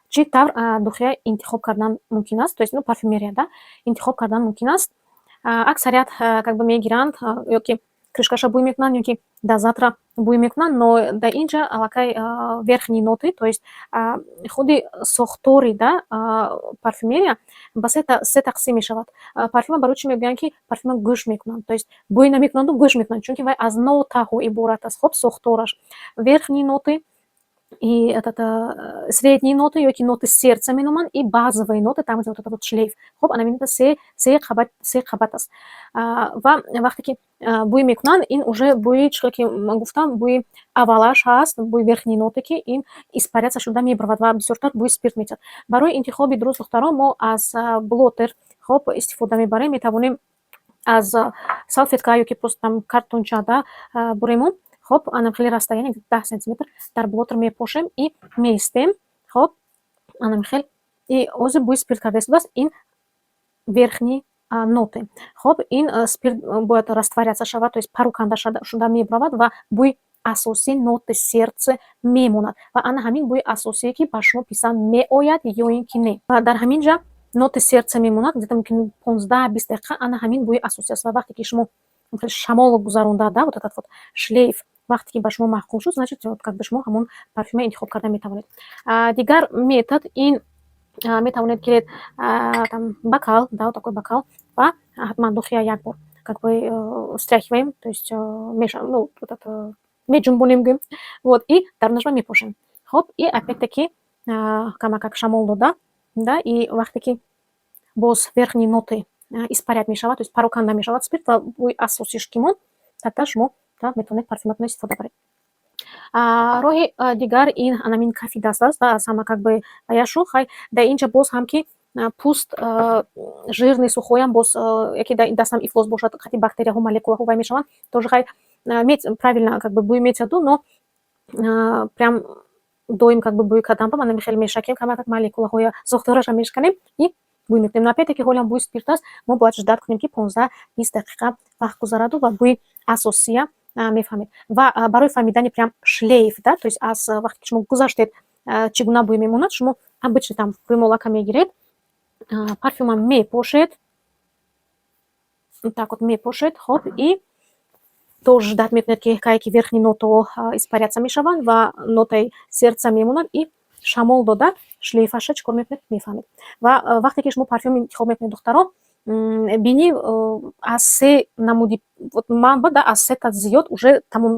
Чӣ тавр духия интихоб кардан мумкин аст, то есть, ну, парфюмерия, да, интихоб кардан мумкин аст? Аксарият как бы мегиранд, ё ки крышкаша бӯй мекунанд, ё ки дозатора бӯй мекунанд, но дар ин ҷа аллакай верхние ноты, то есть худи сохтори, да, парфюмерия ба се тақсим мешавад. Парфюма барои чӣ мегӯянд, ки парфюма гӯш мекунанд, то есть бӯй намекунанду гӯш мекунанд? Чунки вай аз нотаҳо иборат аст. Хоб, сохтораш: верхние ноты и этот, средние ноты, ё ки ноты сердца меноманд, и базовые ноты, там, где вот этот вот шлейф. Хоб, ана мебинед, се қабат аст. Ва вақте ки бӯй мекунанд, ин уже бӯи, чӣ ки ман гуфтам, бӯи аввалаш ҳаст, бӯи верхние ноты, ки ин испаряться шуда мебаровад ва бисёртар бӯи спирт метиҳад. Барои интихоби дуруст, духтарон, мо аз блотер, хоб, истифода мебарем. Метавонем аз салфетка ё ки просто там картонча, да, бурему. Хоб, ана хеле расстояние 10 сантиметр дар блотер мепошем и меистем. Хоб, ана михел, и ҳозир бӯи спирт карда истодааст. Ин верхние ноты. Хоб, ин спирт бояд растворяться шавад, то есть пароканда шуда мебаровад ва бӯи асосӣ, ноты сердце, мемонад. Ва ана ҳамин бӯи асосие, ки ба шумо писанд меояд ё ин ки не. Ва дар ҳамин ҷа ноты сердца мемонад где-то мумкин 15-20 дақиқа. Ана ҳамин бӯи асосӣ аст. Ва вақте ки шумо шамол гузаронда, да, вот этот вот шлейф вақте ки ба шумо маъқул шуд, значит, как бы шумо ҳамон парфюма интихоб карда метавонед. Дигар метод ин: метавонед гиред там бокал, да, вот такой бокал, ва ҳатман духия як бор как бы стряхиваем, то есть ну, вот это меҷунбонем, гӯем, вот, и дарунашро мепошем. Хоб, и опять-таки камакак шамол дода, да, и вақте ки боз верхние ноты испарять мешавад, то есть пароканда мешавад спирт ва бӯи асосиш ки монд, тогда шумо метавонед парфюматонро истифода баред. Роҳи дигар ин анамин кафи даст аст аз ҳама как бы яшу. Хай, дар инҷа боз ҳам ки пӯст жирный, сухоям, боз яке дар дастам ифлос бошад, қати бактерияҳо, молекулаҳо вай мешаванд тоже. Хай, правильно, как бы бӯй метиҳаду, но прям доим как бы бӯй кардан ба ман хеле мешакем, камакак молекулаҳоя сохтораша мешканем и бӯй мекунем. Но опять-таки ҳолиам бӯи спирт аст. Мо бояд ждать кунем, ки 15-20 дақиқа вақт гузараду ва бӯи асосия мефаҳмед. Ва барои фаҳмидани прям шлейф, да, то есть аз вақте ки шумо гузаштед, чӣ гуна бӯй мемонад, шумо обычно там рӯймолака мегиред, парфюма мепошед, так вот мепошед. Хоб, и тоже ждать мекунед, ки кае ки верхние нотаҳо испаряться мешаванд ва нотаи сердца мемонад, и шамол дода шлейфаша чӣ кор мекунед, мефаҳмед. Ва вақте ки шумо парфюм интихоб мекунед, духтарон, бини аз се намуди ман ба, да, аз сета зиёд уже тамом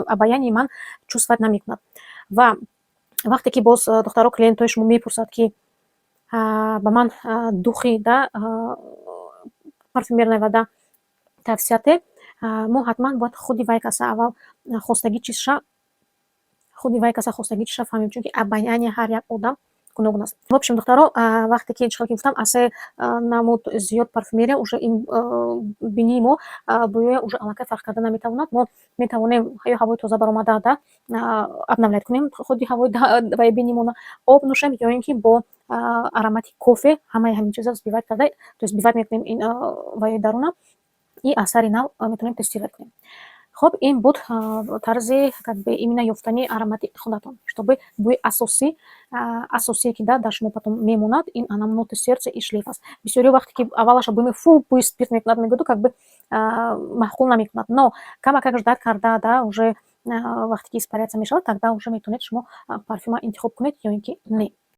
обаяние ман чувствовать намекунад. Ва вақте ки боз, духтаро, клиентҳои шумо мепурсад, ки ба ман духи, да, парфюмерная вода тавсияте, мо ҳатман бояд худи вай каса аввал хостагӣ чизша, худи вай каса хостагӣ чизша фаҳмем, чунки обаяние ҳар як одам гуногун аст. В общем, духтаро, вақте ки, чӣ хел ки гуфтам, аз се намуд зиёд парфюмерия уже ин бинии мо бӯёя уже аллакай фарқ карда наметавонад. Мо метавонем ё ҳавои тоза баромада, да, обновлять кунем худи ҳавои ваи бинимона, об нӯшем, ё ин ки бо аромати кофе ҳамаи ҳамин чиза взбивать карда, то есть взбивать мекунем ин ваи даруна и асари нав метавонем тестировать кунем. Хоб, ин буд тарзи как бы именно ёфтани аромати худатон, чтобы бӯи асосӣ, асосие ки, да, дар шумо потом мемонад, ин анам ноты сердца и шлейф аст. Бисёриҳо вақте ки аввалаша бӯй, фу, бӯи спирт мекунад, мегӯяду, как бы маъқул намекунад, но камакак ждать карда, да, уже вақте ки испаряться мешавад, тогда уже метавонед шумо парфюма интихоб кунед ё ин ки не.